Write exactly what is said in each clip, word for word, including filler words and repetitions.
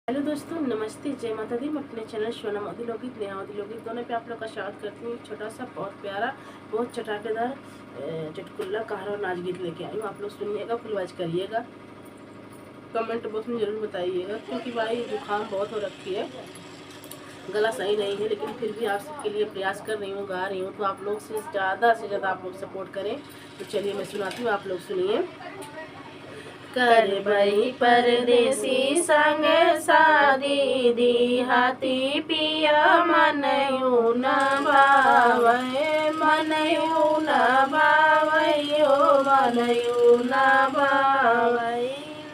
हेलो दोस्तों, नमस्ते, जय माता दी। मैं अपने चैनल सोना मोदी लोकगीत, नेहा मोदी लोकगीत दोनों पे आप लोग का स्वागत करती हूँ। एक छोटा सा बहुत प्यारा, बहुत चटाकेदार, अ, चुटकुला, कहार और नाच गीत लेके आई हूँ। आप लोग सुनिएगा, फुल वॉच करिएगा, कमेंट बॉक्स में ज़रूर बताइएगा, क्योंकि भाई जुकाम बहुत हो रखी है, गला सही नहीं है, लेकिन फिर भी आप सबके लिए प्रयास कर रही हूँ, गा रही हूँ, तो आप लोग से ज़्यादा से ज़्यादा आप लोग सपोर्ट करें। तो चलिए मैं सुनाती हूँ, आप लोग सुनिए। करबई परदेसी संग शादी, दिहाती पिया मनयू न भावै, मनयू न भावै हो, मनयू न भावै,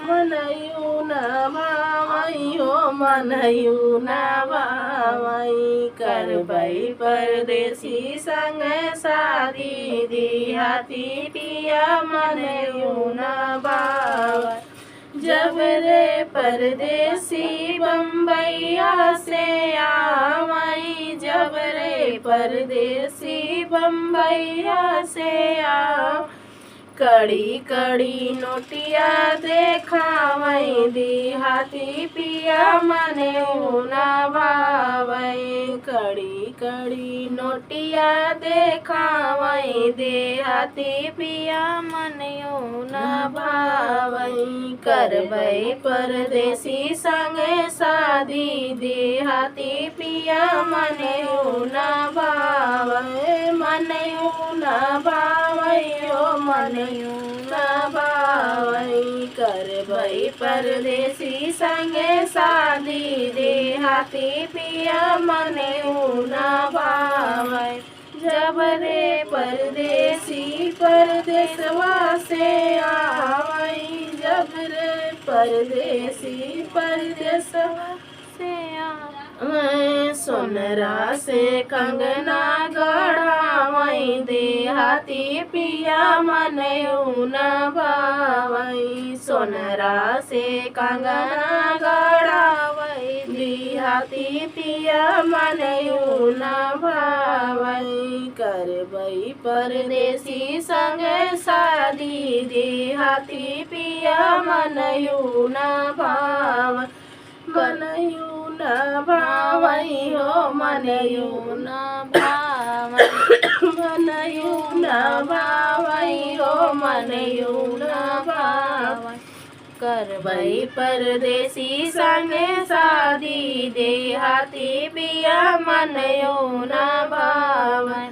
मनयू न भावै हो, मनयू न भावै। करबई परदेसी संग शादी, दिहाती पिया मनयू न भावै। जब रे परदेसी बम्बैया से आवै, जब रे परदेसी बम्बैया से आ, कड़ी कड़ी नोटिया देखावै, दिहाती पिया मनयू न भावै। कड़ी कड़ी नोटिया देखावै, दिहाती पिया मनयू न भावै। करबई परदेसी संग शादी, दिहाती पिया मनयू न भावै, मनयू न भावै हो, मनयू न भावै। करबई परदेसी संग शादी, दिहाती पिया मनयू न भावै। जब रे परदेसी परदेसवा से आवै, जब रे परदेसी परदेसवा से आवै। सोनरा से कंगना गढ़ावै, दिहाती पिया मनयू न भावै। सोनरा से कंगना गढ़ावै, दिहाती पिया मनयू न भावै। करबई परदेसी संग शादी, दिहाती पिया मनयू न भावै, मनयू न भावै हो, मनयू न भावै, मनयू न भावै हो, मनयू न भावै। करबई परदेसी संग शादी, दिहाती पिया मनयू न भावै।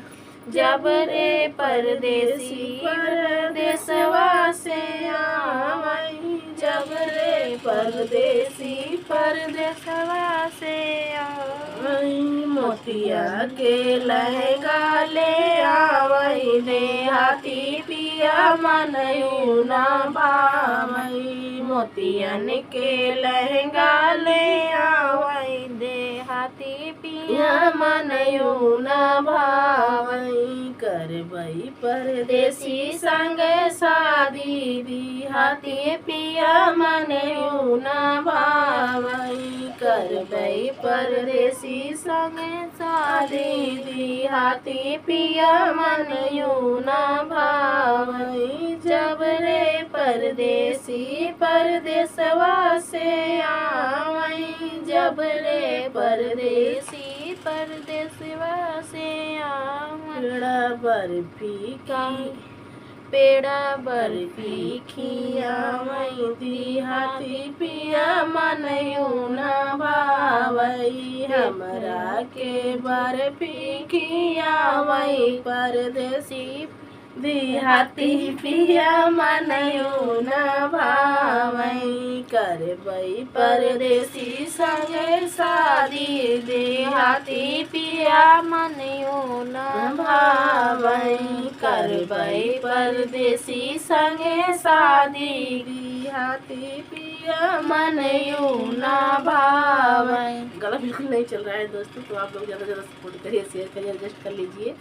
जब रे परदेसी परदेसवा से आवै, जब रे परदेसी परदेसवा से आवै। मोतिया के लहंगा ले आवै, दिहाती पिया मनयू न भावै। मोतियन के लहंगा ले आवै, दिहाती पिया मनयू न भावै। करबई परदेसी संग शादी, दिहाती पिया मनयू न भावै। करबई परदेसी संग शादी, दिहाती पिया मनयू न भावै। जब रे परदेसी परदेसवा से आवै, जब रे परदेसी परदेसवा से आवै। पेड़ा बर्फी का, पेड़ा बर्फी खियावै, दिहाती पिया मनयू न भावै। हमरा के बर्फी खियावै परदेसी, दिहाती पिया मनयू न भावै। करबई परदेसी संग शादी, दिहाती पिया मनयू न भावै। करबई परदेसी संग शादी, दिहाती पिया मनयू न भावै। गला बिल्कुल नहीं चल रहा है दोस्तों, तो आप लोग ज़्यादा से ज़्यादा सपोर्ट करिए, शेयर करिए, एडजस्ट कर लीजिए।